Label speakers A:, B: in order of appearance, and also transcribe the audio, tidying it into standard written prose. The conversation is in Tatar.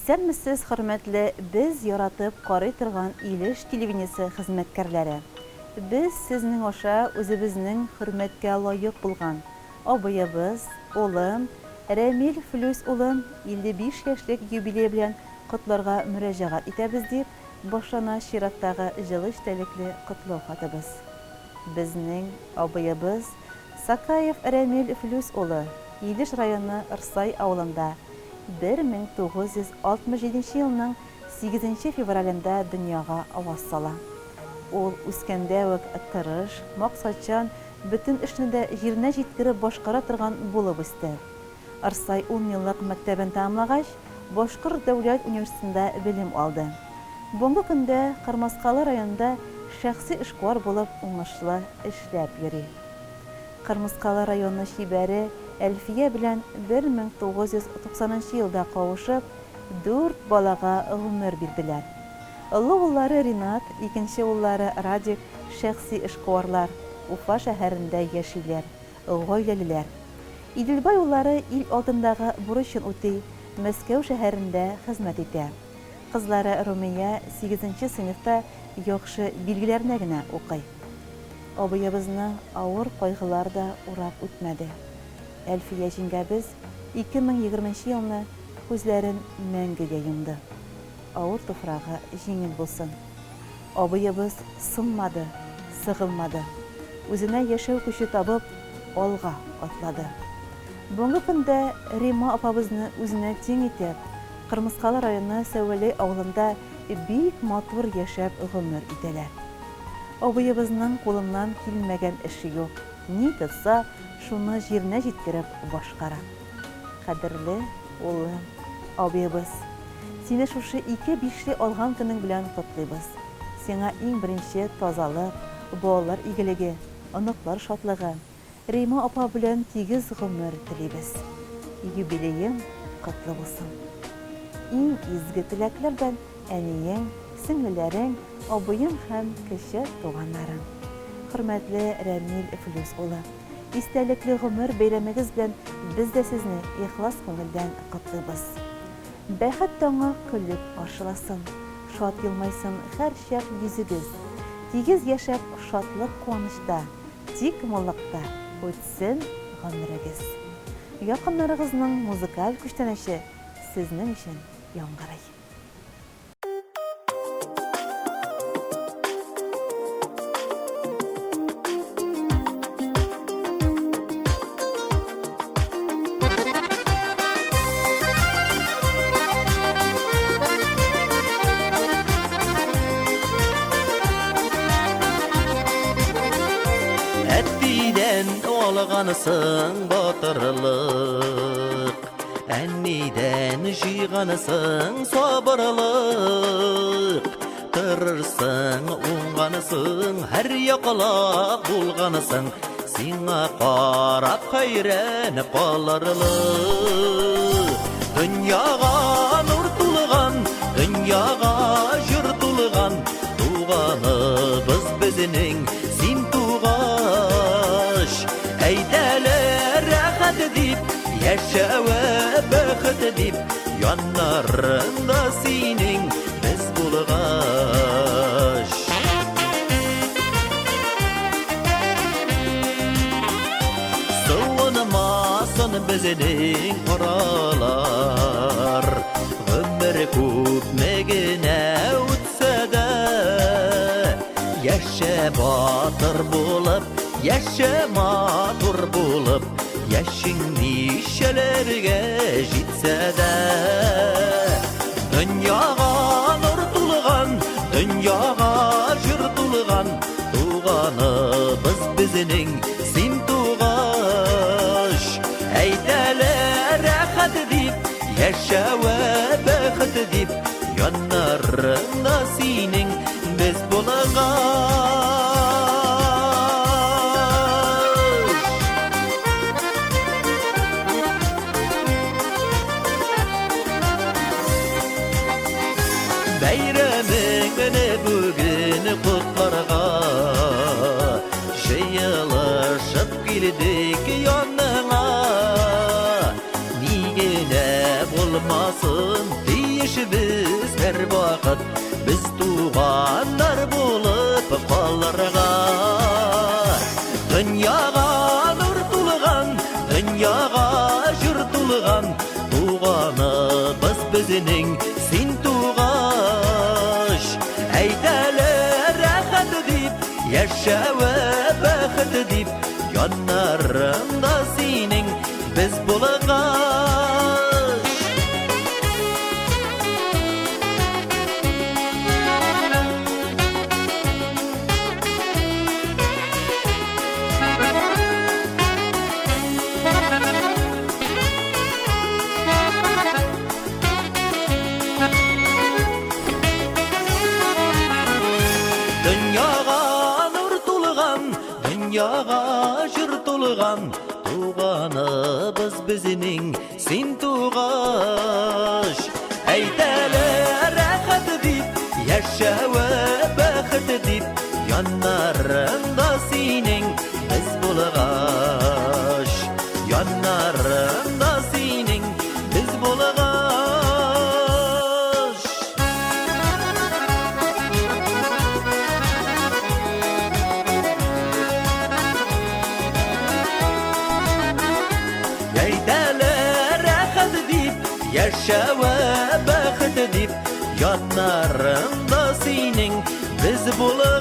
A: Исәнмесез, хөрмәтле без яратып карый торган Илеш телевидениесе хезмәткәрләре! Без сезнең аша үзебезнең хөрмәткә лаек булган абыебыз, улым, Рәмил Флүс улын 55 яшьлек юбилее белән котларга мөрәҗәгать итәбез, дип башлана чираттагы җылы эчтәлекле котлау хатыбыз. Безнең абыебыз Сакаев Рәмил Флүс улы Илеш районы Рсай авылында 1967 елның сигезенче февралендә дөньяга аваз сала. Ул үскәндә үк тырыш, максатчан, бөтен эшне дә җиренә җиткереп башкара торган булып үсте. Рсай унъеллык мәктәбен тәмамлагач, Башкорт дәүләт университетында белем алды. Бүгенге көндә Кырмыскалы районында шәхси эшкуар булып уңышлы эшләп йөри. Кырмыскалы районы чибәре Әлфия белән 1990 нчы елда кавышып, дүрт балага гомер бирделәр. Олы уллары Ринат, икенче уллары Радик шәхси эшкуарлар, Уфа шәһәрендә яшиләр, гаиләлеләр. Иделбай уллары ил алдындагы бурычын үти, Мәскәү шәһәрендә хезмәт итә. Кызлары Румия сигезенче сыйныфта яхшы билгеләренә генә укый. Абыебызны авыр кайгылар да урап үтмәде. Әлфия җиңгәбез 2020 нче елны күзләрен мәңгегә йомды. Авыр туфрагы җиңел булсын. Абыебыз сынмады, сыгылмады. Үзенә яшәү көче табып, алга атлады. Бүгенге көндә Римма апабызны үзенә тиң итеп, Кырмыскалы районы Сәвәләй авылында бик матур яшәп гомер итәләр. Абыебызның кулыннан килмәгән эше юк, ни тотса, шуны җиренә җиткереп башкара. Кадерле улым, абыебыз! Сине шушы ике бишле алган көнең белән котлыйбыз. Сиңа иң беренче тазалык, балалар игелеге, оныклар шатлыгы, Римма апа белән тигез гомер телибез. Юбилеең котлы булсын. Иң изге теләкләр белән әниең, сеңлеләрең, абыең һәм кече туганнарың. Хөрмәтле Рәмил Флүс улы! Истәлекле гомер бәйрәмегез белән без дә сезне ихлас күңелдән котлыйбыз. Бәхет таңы көлеп каршыласын, шат елмайсын һәрчак йөзегез. Тигез яшәп шатлык-куанычта, тик муллыкта үтсен гомерегез. Якыннарыгызның музыкаль күчтәнәче сезнең өчен яңгырый.
B: Әтидән алгансың батырлык, Әнидән җыйгансың сабырлык, Тырышсың, уңгансың, һәр яклап булгансың, Сиңа карап хәйран калырлык. Дөньяга нур тулган, дөньяга җыр тулган, Туганыбыз безнең син тугач. Әйтәләр рәхәт дип, яшәве бәхет дип, Яннарында синең без булгач. Суынмасын безнең аралар, Гомер күпме генә үтсә дә, Яшә батыр булып, яшә матур булып, Яшең ничәләргә җитсә дә. Дөньяга нур тулган, дөньяга җыр тулган, Туганыбыз безнең син тугач. Әйтәләр рәхәт дип, яшәве бәхет дип, Яннарыңда синең без булгач. Бәйрәмеңне бүген котларга Җыелышып килдек яныңа. Ни генә булмасын, Тиешбез һәрвакыт без туганнар булып калырга. Дөньяга нур тулган, дөньяга җыр тулган, туганыбыз безнең син тугач. Әйтәле рәхәт дип, яшәве бәхет дип, яннарыңда синең без булгач. Дөньяга нур тулган, дөньяга җыр тулган, туганыбыз безнең син тугач. Әйтәле рәхәт дип, яшәве бәхет дип, яннарыңда синең без булгач. Яннарыңда синең без булгач. Әйтәле рәхәт дип, яшәве бәхет дип, яннарыңда синең без булгач.